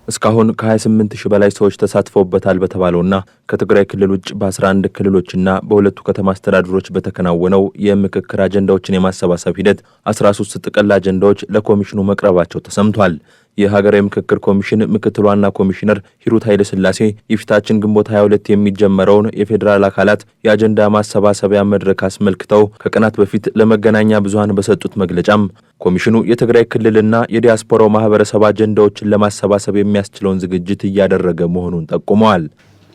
እስካሁን ከ28 ሺህ በላይ ሰዎች ተሳትፈውበታል በተባለውና ከትግራይ ክልል ውጭ በ11 ክልሎችና በሁለቱ ከተማ አስተዳደሮች በተከናወነው የምክክር አጀንዳዎችን የማሰባሰብ ሂደት 13 ጥቅል አጀንዳዎች ለኮሚሽኑ መቅረባቸው ተሰምቷል። የሀገራዊ ምክክር ኮሚሽን ምክትል ዋና ኮሚሽነር ሂሩት ኃይለ ሥላሴ የፊታችን ግንቦት 22 የሚጀመረውን የፌዴራል አካላት የአጀንዳ ማሰባሰቢያ መድረክ አስመልክተው ከቀናት በፊት ለመገናኛ ብዙኃን በሰጡት መግለጫም ኮሚሽኑ የትግራይ ክልልና የዲያስፖራው ማህበረሰብ አጀንዳዎችን ለማሰባሰብ የሚያስችለውን ዝግጅት እያደረገ መሆኑን ጠቁመዋል።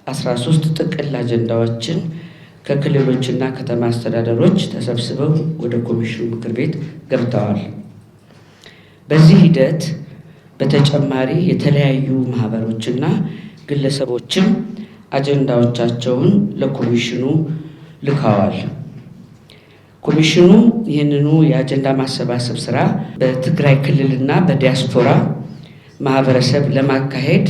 13 ጥቅል አጀንዳዎችን ከክልሎችና ከተማ አስተዳደሮች ተሰብስበው ወደ ኮሚሽኑ ምክር ቤት ገብተዋል። በዚህ ሂደት በተጨማሪ የተለያዩ ማህበሮችና ግለሰቦችም አጀንዳዎቻቸውን ለኮሚሽኑ ልከዋል። ኮሚሽኑ ይህንኑ የአጀንዳ ማሰባሰብ ስራ በትግራይ ክልልና በዲያስፖራ ማህበረሰብ ለማካሄድ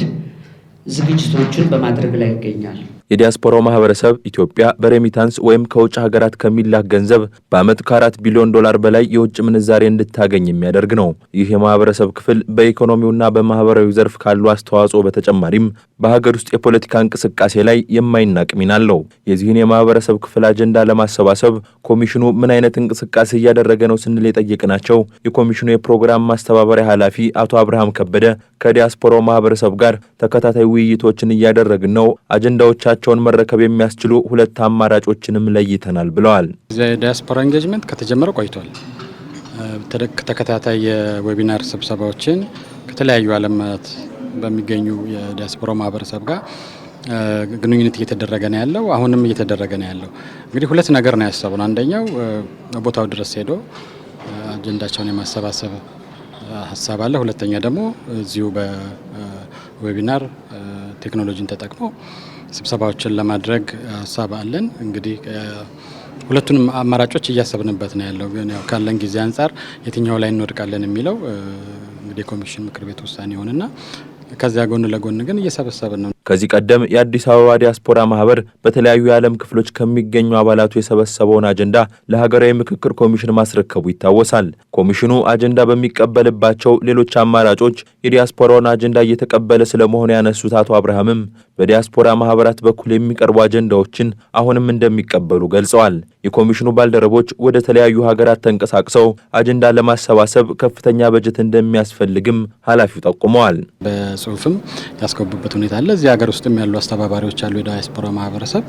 ዝግጅቶችን በማድረግ ላይ ይገኛል። የዲያስፖራው ማህበረሰብ ኢትዮጵያ በ remittance ወይም ከውጭ ሀገራት ከሚላክ ገንዘብ በዓመት ከ4 ቢሊዮን ዶላር በላይ የውጭ ምንዛሬ እንድታገኝ የሚያደርግ ነው። ይህ የማህበረሰብ ክፍል በኢኮኖሚውና በማህበራዊ ዘርፍ ካለው አስተዋጽኦ በተጨማሪም በሀገር ውስጥ የፖለቲካ እንቅስቃሴ ላይ የማይናቅ ሚና አለው። የዚህን የማህበረሰብ ክፍል አጀንዳ ለማሰባሰብ ኮሚሽኑ ምን አይነት እንቅስቃሴ እያደረገ ነው ስንል የጠየቅናቸው የኮሚሽኑ የፕሮግራም ማስተባበሪያ ኃላፊ አቶ አብርሃም ከበደ ከዲያስፖራው ማህበረሰብ ጋር ተከታታይ ውይይቶችን እያደረግን ነው፣ አጀንዳዎቻቸውን መረከብ የሚያስችሉ ሁለት አማራጮችንም ለይተናል ብለዋል። የዲያስፖራ engagement ከተጀመረ ቆይቷል። ተከታታይ የ webinar ስብሰባዎችን ከተለያዩ ዓለማት በሚገኙ የዲያስፖራ ማህበረሰብ ጋር ግንኙነት እየተደረገ ነው ያለው። አሁንም እየተደረገ ነው ያለው። እንግዲህ ሁለት ነገር ነው ያሰብነው። አንደኛው ቦታው ድረስ ሄዶ አጀንዳቸውን የማሰባሰብ ሀሳብ አለ። ሁለተኛ ደግሞ እዚሁ በ webinar ቴክኖሎጂን ተጠቅሞ ስብሰባዎችን ለማድረግ ሀሳብ አለን። እንግዲህ ሁለቱንም አማራጮች እያሰብንበት ነው ያለው። ግን ያው ካለን ጊዜ አንጻር የትኛው ላይ እንወድቃለን የሚለው እንግዲህ የኮሚሽን ምክር ቤት ውሳኔ ይሆንና ከዚያ ጎን ለጎን ግን እየሰበሰብን ነው። ከዚህ ቀደም የአዲስ አበባ ዲያስፖራ ማህበር በተለያዩ የዓለም ክፍሎች ከሚገኙ አባላቱ የሰበሰበውን አጀንዳ ለሀገራዊ ምክክር ኮሚሽን ማስረከቡ ይታወሳል። ኮሚሽኑ አጀንዳ በሚቀበልባቸው ሌሎች አማራጮች የዲያስፖራውን አጀንዳ እየተቀበለ ስለመሆኑ ያነሱት አቶ አብርሃምም በዲያስፖራ ማህበራት በኩል የሚቀርቡ አጀንዳዎችን አሁንም እንደሚቀበሉ ገልጸዋል። የኮሚሽኑ ባልደረቦች ወደ ተለያዩ ሀገራት ተንቀሳቅሰው አጀንዳ ለማሰባሰብ ከፍተኛ በጀት እንደሚያስፈልግም ኃላፊው ጠቁመዋል። በጽሁፍም ያስገቡበት ሁኔታ አለ። እዚህ ሀገር ውስጥም ያሉ አስተባባሪዎች አሉ። የዳያስፖራ ማህበረሰብ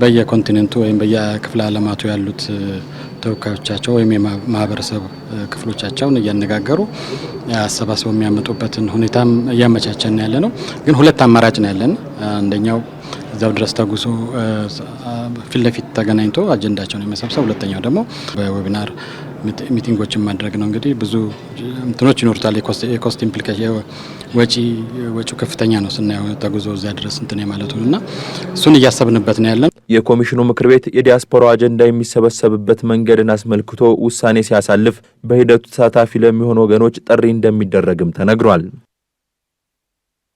በየ continent ኡ ወይም በየክፍለ ዓለማቱ ያሉት ተወካዮቻቸው ወይም የማህበረሰብ ክፍሎቻቸውን እያነጋገሩ አሰባስበው የሚያመጡበትን ሁኔታም እያመቻቸን ያለ ነው። ግን ሁለት አማራጭ ነው ያለን። አንደኛው እዛው ድረስ ተጉዞ ፊት ለፊት ተገናኝቶ አጀንዳቸውን የመሰብሰብ፣ ሁለተኛው ደግሞ በ webinar meeting ኦችን ማድረግ ነው። እንግዲህ ብዙ እንትኖች ይኖሩታል። የ cost implication ወጪው ከፍተኛ ነው ስናየው ተጉዞ እዚያ ድረስ እንትን የማለቱን እና እሱን እያሰብንበት ነው ያለን። የኮሚሽኑ ምክር ቤት የዲያስፖራው አጀንዳ የሚሰበሰብበት መንገድን አስመልክቶ ውሳኔ ሲያሳልፍ በሂደቱ ተሳታፊ ለሚሆኑ ወገኖች ጥሪ እንደሚደረግም ተነግሯል።